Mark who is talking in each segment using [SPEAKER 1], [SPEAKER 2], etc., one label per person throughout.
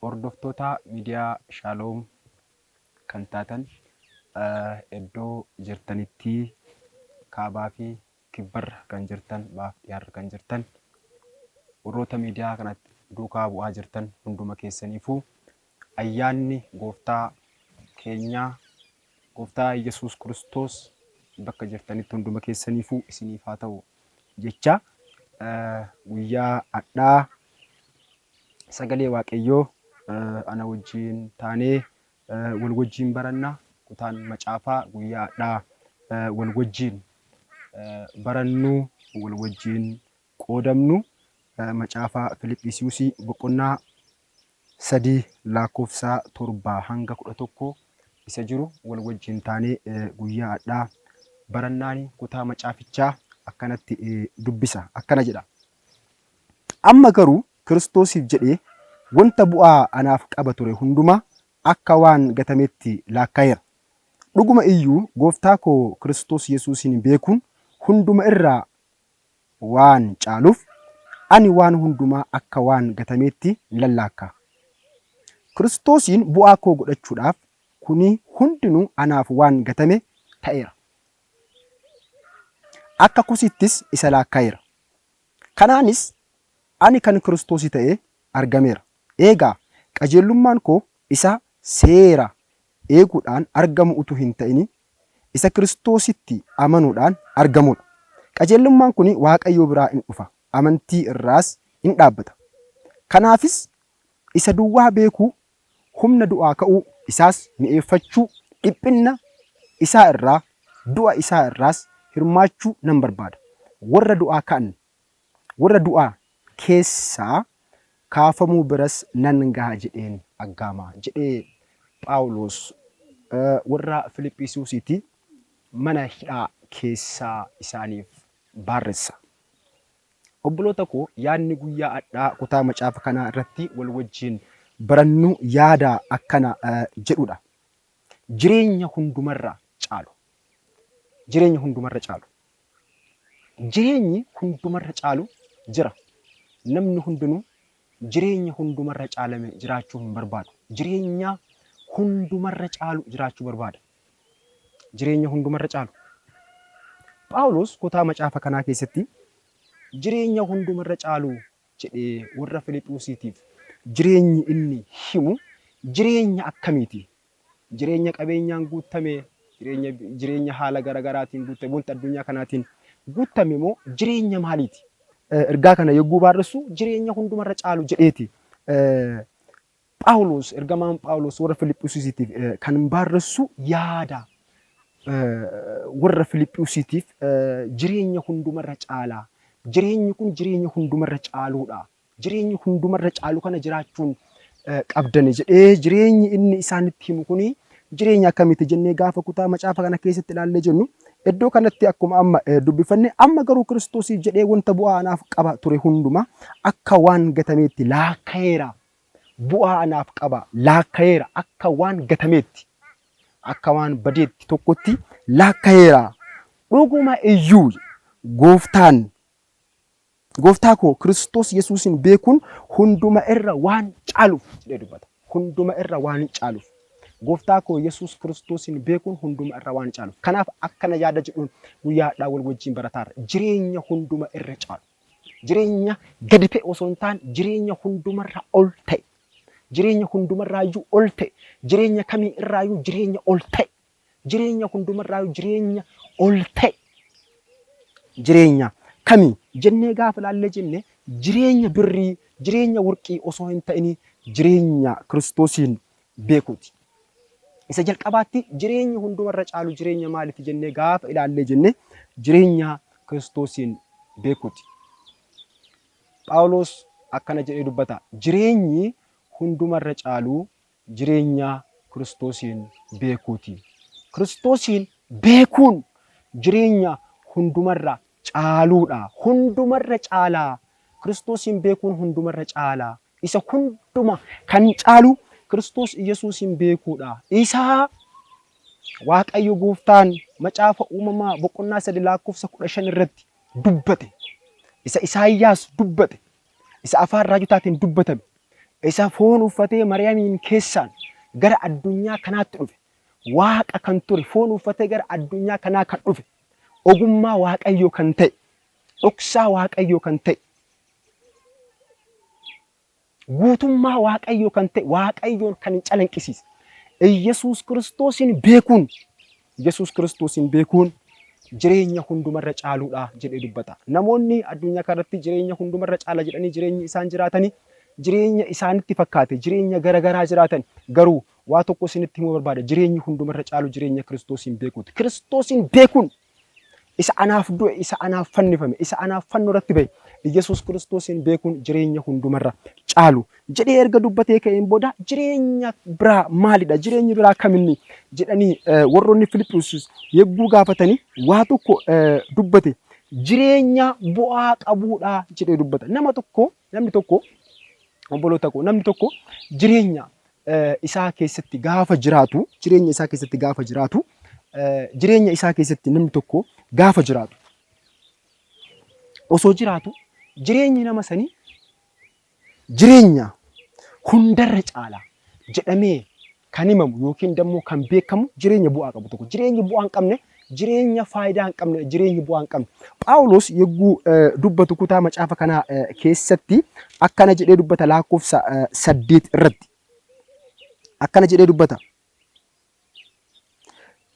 [SPEAKER 1] Hordoftoota miidiyaa Shaaloom kan taatan iddoo jirtanitti kaabaa fi kibbarra kan jirtan, baaf dhiyaarra kan jirtan, warroota miidiyaa kanatti duukaa bu'aa jirtan hunduma keessaniifuu ayyaanni gooftaa keenyaa gooftaa Yesuus Kiristoos bakka jirtanitti hunduma keessaniifuu isiniif haa ta'u jecha guyyaa hadhaa sagalee Waaqayyoo ana wajjin taanee wal wajjin baranna. Kutaan macaafaa guyyaa hadhaa wal wajjin barannu, wal wajjin qoodamnu macaafa Filiphisiyuusii boqonnaa 3 lakkoofsa 7 hanga 11 isa jiru wal wajjin taanee guyyaa hadhaa barannaani. Kutaa macaafichaa akkanatti dubbisa, akkana jedha. Amma garuu Kiristoosiif jedhee wanta bu'aa anaaf qaba ture hundumaa akka waan gatameetti laakkaa'eera. Dhuguma iyyuu gooftaa koo Kiristoos Yesuusiin beekuun hunduma irraa waan caaluuf, ani waan hundumaa akka waan gatameetti nan laakkaa'a. Kiristoosiin bu'aa koo godhachuudhaaf kuni hundinuu anaaf waan gatame ta'eera. Akka kosiittis isa laakkaa'eera. Kanaanis ani kan Kiristoosii ta'ee argameera. Eegaa qajeellummaan koo isa seera eeguudhaan argamu utuu hin ta'ini, isa Kiristoositti amanuudhaan argamuu dha. Qajeellummaan kun Waaqayyo biraa in dhufa, amantii irraas in dhaabbata. Kanaafis isa duwwaa beekuu, humna du'aa ka'uu isaas mi'eeffachuu, dhiphinna isaa irraa, du'a isaa irraas hirmaachuu nan barbaada. Warra du'aa ka'an, warra du'a keessaa kaafamuu biras nan ga'a jedheen aggaama jedhee Phaawulos warra Filiphisiyuusiitti mana hidhaa keessaa isaaniif baarressa. Obboloota koo, yaadni guyyaa adhaa kutaa macaafa kanaa irratti wal wajjin barannu yaada akkana jedhudha. Jireenya hundumarra caalu. Jireenya hundumarra caalu. Jireenyi hundumarra caalu jira. Namni hundinuu jireenya hundumarra caalame jiraachuu hin barbaadu. Jireenya hundumarra caalu jiraachuu barbaada. Jireenya hundumarra caalu. Phaawulos kutaa macaafa kanaa keessatti jireenya hundumarra caalu jedhee warra Filiphuusiitiif jireenyi inni himu jireenya akkamiiti? Jireenya qabeenyaan guuttame, jireenya jireenya haala garagaraatiin guuttame, wanta addunyaa kanaatiin guuttame moo jireenya maaliiti? Ergaa kana yogguu baarressu jireenya hundumarra caalu jedheeti. Phaawulos, ergamaan Phaawulos warra Filiphisiyuusiitiif kan baarressu yaada warra Filiphisiyuusiitiif jireenya hundumarra caalaa. Jireenyi kun jireenya hundumarra caaluudha. Jireenyi hundumarra caalu kana jiraachuun qabdani jedhee jireenyi inni isaanitti himu kuni jireenya akkamiiti jennee gaafa kutaa macaafa kana keessatti ilaallee jennu, iddoo kanatti akkuma amma dubbifanne, amma garuu Kiristoosiif jedhee wanta bu'aa anaaf qaba ture hunduma akka waan gatameetti laakkayeera. Bu'aa anaaf qaba laakkayeera, akka waan gatameetti, akka waan badeetti tokkotti laakkayeera. Dhuguma iyyuu gooftaan gooftaa koo Kiristoos Yesuusin beekuun hunduma irra waan caaluuf jedhee dubbata. Hunduma irra waan caaluuf. Gooftaa koo Yesuus Kiristoosin beekuun hunduma irra waan caaluuf. Kanaaf akkana yaada jedhuun guyyaa hadhaa wal wajjin barataarra. Jireenya hunduma irra caalu. Jireenya gadi ta'e osoo hin taane jireenya hundumarra ol ta'e. Jireenya hundumarraayyuu ol ta'e. Jireenya kamii irraayyuu jireenya ol ta'e. Jireenya hundumarraayyuu jireenya ol ta'e. Jireenya kamii jennee gaafa ilaallee jenne, jireenya birrii, jireenya warqii osoo hin ta'in jireenya Kiristoosiin beekuuti. Isa jalqabaatti jireenyi hundumarra caalu jireenya maaliiti jennee gaafa ilaallee jenne, jireenya Kiristoosiin beekuuti. Phaawulos akkana jedhee dubbata. Jireenyi hundumarra caalu jireenya Kiristoosiin beekuuti. Kiristoosiin beekuun jireenya hundumarra caaluudha. Hundumarra caalaa. Kiristoosiin beekuun hundumarra caalaa. Isa hunduma kan caalu Kiristoos Yesuusiin beekuudha. Isa Waaqayyo gooftaan macaafa uumamaa boqonnaa 3 lakkoofsa 15 irratti dubbate. Isa Isaayyaas dubbate. Isa afaan raajotaatiin dubbatame. Isa foon uffatee Mariyamiin keessaan gara addunyaa kanaatti dhufe, Waaqa kan ture foon uffatee gara addunyaa kanaa kan dhufe, ogummaa Waaqayyoo kan ta'e, dhoksaa Waaqayyoo kan ta'e, guutummaa Waaqayyoo kan ta'e, Waaqayyoon kan hin calanqisiise, Iyyasuus Kiristoosiin beekuun, Iyyasuus Kiristoosiin beekuun jireenya hundumarra caaluudha jedhee dubbata. Namoonni addunyaa kanarratti jireenya hundumarra caala jedhanii jireenyi isaan jiraatanii jireenya isaanitti fakkaate jireenya garagaraa jiraatan garuu waa tokko isinitti himuu barbaada jireenyi hundumarra caalu jireenya Kiristoosiin beekuuti. Kiristoosiin beekuun Isa anaaf du'e, isa anaaf fannifame, isa anaaf fannoo irratti ba'e, Iyyasuus Kiristoosiin beekuun jireenya hundumarra caalu jedhee erga dubbatee ka'een booda jireenya biraa maalidha? Jireenyi biraa kaminni? jedhanii warroonni Filiphisius yegguu gaafatanii waa tokko dubbate. Jireenya bu'aa qabuudha jedhee dubbata. Nama tokko, namni tokko, obboloota koo, namni tokko jireenya isaa keessatti gaafa jiraatu, jireenya isaa keessatti gaafa jiraatu, jireenya isaa keessatti namni tokko gaafa jiraatu, osoo jiraatu jireenyi nama sanii jireenya hundarra caala jedhamee kan himamu yookiin dammoo kan beekamu jireenya bu'aa qabu tokko. Jireenyi bu'aa hin qabne, jireenya faayidaa hin qabne, jireenyi bu'aa hin qabne. Phaawulos yogguu dubbatu kutaa macaafa kanaa keessatti akkana jedhee dubbata lakkoofsa 8 irratti. Akkana jedhee dubbata.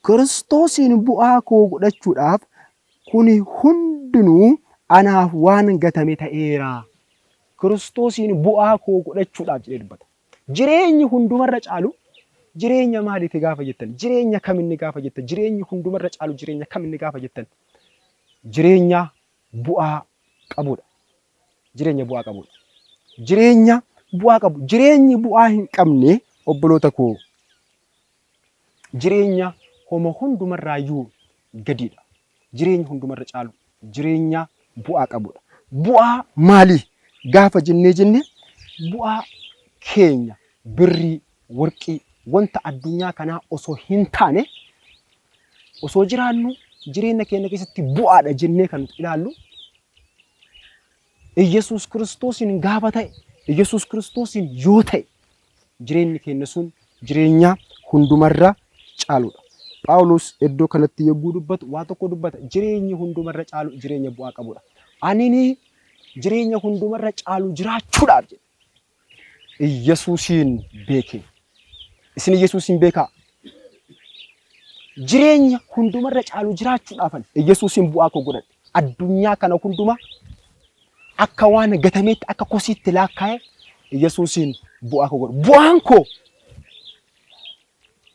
[SPEAKER 1] Kiristoosiin bu'aa koo godhachuudhaaf kuni hundinuu anaaf waan gatame ta'eera. Kiristoosiin bu'aa koo godhachuudhaaf jedhee dubbata. Jireenyi hundumarra caalu jireenya maaliiti gaafa jettan, jireenya kaminni gaafa jettan, jireenyi hundumarra caalu jireenya kaminni gaafa jettan, jireenya bu'aa qabudha. Jireenya bu'aa qabudha. Jireenya bu'aa qabu. Jireenyi bu'aa hin qabne obboloota koo jireenya homa hundumarraayyuu gadiidha. Jireenyi hundumarra caalu jireenya bu'aa qabudha. Bu'aa maalii gaafa jennee jenne bu'aa keenya birrii, warqii, wanta addunyaa kanaa osoo hin taane osoo jiraannu jireenya keenya keessatti bu'aadha jennee kan nuti ilaallu Iyyasuus Kiristoosiin gaafa ta'e, Iyyasuus Kiristoosiin yoo ta'e jireenyi keenya sun jireenya hundumarra caaludha. Phaawulos iddoo kanatti yogguu dubbatu waa tokko dubbata. Jireenyi hundumarra caalu jireenya bu'aa qabudha. Anini jireenya hundumarra caalu jiraachuudhaaf jedhe. Iyyasuusiin beeke. Isin Iyyasuusiin beekaa. Jireenya hundumarra caalu jiraachuudhaafan Iyyasuusiin bu'aa koo godhadhe. Addunyaa kana hundumaa akka waan gatameetti akka kosiitti laakkaa'e Iyyasuusiin bu'aa koo godhe. Bu'aan koo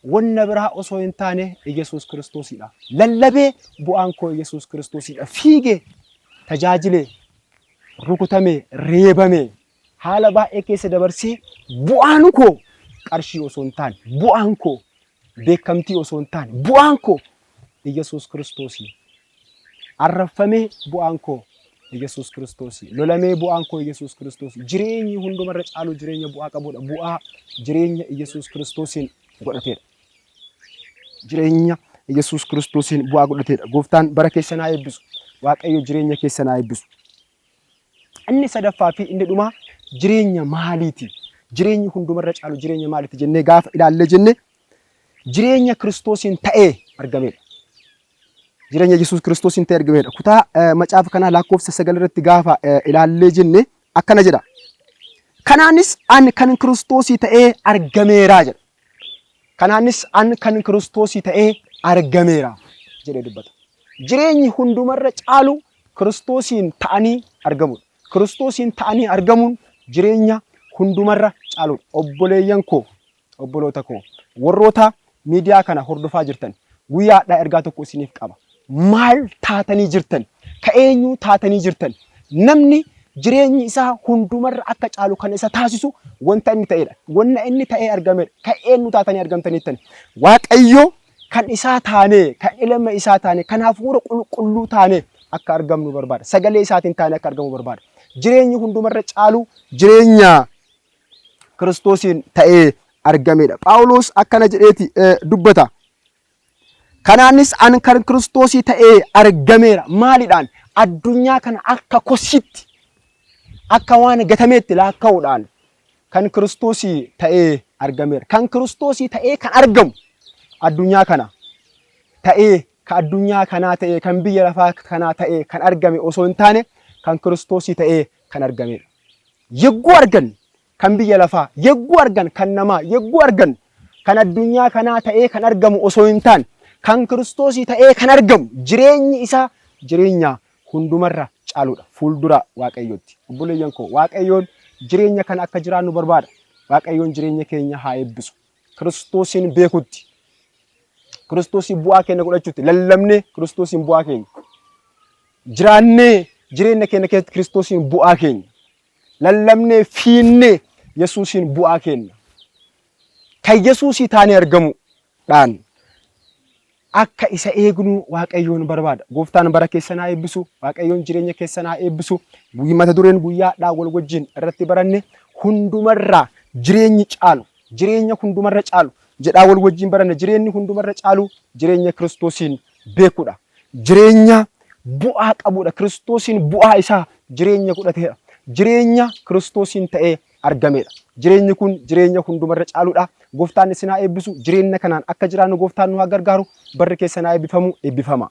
[SPEAKER 1] wanna biraa osoo hin taane Iyyasuus Kiristoosidha. Lallabee bu'aan koo Iyyasuus Kiristoosidha. Fiigee tajaajilee rukutamee reebamee haala baay'ee keessa dabarsee bu'aan koo qarshii osoo hin taane, bu'aan koo beekamtii osoo hin taane, bu'aan koo Iyyasuus Kiristoosii. Arrabfamee bu'aan koo Iyyasuus Kiristoosii. Lolamee bu'aan koo Iyyasuus Kiristoosii. Jireenyi hundumarra caalu jireenya bu'aa qabudha. Bu'aa jireenya Iyyasuus Kiristoosiin godhateedha. Jireenya Iyyasuus Kiristoosiin bu'aa godhateedha. Gooftaan bara keessan haa eebbisu. Waaqayyo jireenya keessan haa eebbisu. Inni sadaffaa fi inni dhumaa jireenya maaliiti? Jireenyi hundumarra caalu jireenya maaliiti jennee gaafa ilaallee jenne jireenya Kiristoosiin ta'ee argamedha. Jireenya Yesuus Kiristoosiin ta'ee argamedha. Kutaa macaafa kanaa lakkoofsa 9 irratti gaafa ilaallee jenne akkana jedha. Kanaanis ani kan Kiristoosii ta'ee argameera jedha. Kanaanis an kan Kiristoosii ta'ee argameera jedhee dubbata. Jireenyi hundumarra caalu Kiristoosiin ta'anii argamuudha. Kiristoosiin ta'anii argamuun jireenya hundumarra caaluudha. Obboleeyyan koo, obboloota koo, warroota miidiyaa kana hordofaa jirtan guyyaa hadhaa ergaa tokko isiniif qaba. Maal taatanii jirtan? Ka eenyuu taatanii jirtan? Namni jireenyi isaa hundumarra akka caalu kan isa taasisu wanta inni ta'edha. Wanna inni ta'ee argamedha. Ka eenyu taatanii argamtaniittan? Waaqayyo kan isaa taanee, kan ilma isaa taanee, kan hafuura qulqulluu taanee akka argamnu barbaada. Sagalee isaatiin taanee akka argamu barbaada. Jireenyi hundumarra caalu jireenya Kiristoosiin ta'ee argamedha. Phaawulos akkana jedheeti dubbata. Kanaanis an kan Kiristoosii ta'ee argameera. Maalidhaan? Addunyaa kana akka kosiitti, akka waan gatameetti laakka'uudhaan Kan Kiristoosii ta'ee argameera. Kan Kiristoosii ta'ee kan argamu addunyaa kana ta'ee kan addunyaa kanaa ta'ee kan biyya lafaa kanaa ta'ee kan argame osoo hin taane kan Kiristoosii ta'ee kan argamedha. Yegguu argan kan biyya lafaa, yegguu argan kan namaa, yegguu argan kan addunyaa kanaa ta'ee kan argamu osoo hin taane kan Kiristoosii ta'ee kan argamu jireenyi isaa jireenya hundumarra caaludha fuuldura Waaqayyootti. Obboleeyyan koo Waaqayyoon jireenya kana akka jiraannu barbaada. Waaqayyoon jireenya keenya haa eebbisu. Kiristoosiin beekutti, Kiristoosiin bu'aa keenya godhachuutti, lallabnee Kiristoosiin bu'aa keenya, jiraannee jireenya keenya keessatti Kiristoosiin bu'aa keenya, lallabnee fiinnee Yesuusiin bu'aa keenya. Kan Yesuusii taanee argamu dhaan akka isa eegnu Waaqayyoon barbaada. Gooftaan bara keessan haa eebbisu. Waaqayyoon jireenya keessan haa eebbisu. Mata dureen guyyaa hadhaa wal wajjin irratti baranne hundumarraa jireenyi caalu, jireenya hundumarra caalu jedhaa wal wajjin baranne. Jireenyi hundumarra caalu jireenya Kiristoosiin beekuudha. Jireenya bu'aa qabuudha. Kiristoosiin bu'aa isaa jireenya godhateedha. Jireenya Kiristoosiin ta'ee argameedha. Jireenyi kun jireenya hundumarra caaluudha. Gooftaan isin haa eebbisu. Jireenya kanaan akka jiraannu gooftaan nu haa gargaaru. Barri keessan haa eebbifamu. Eebbifama.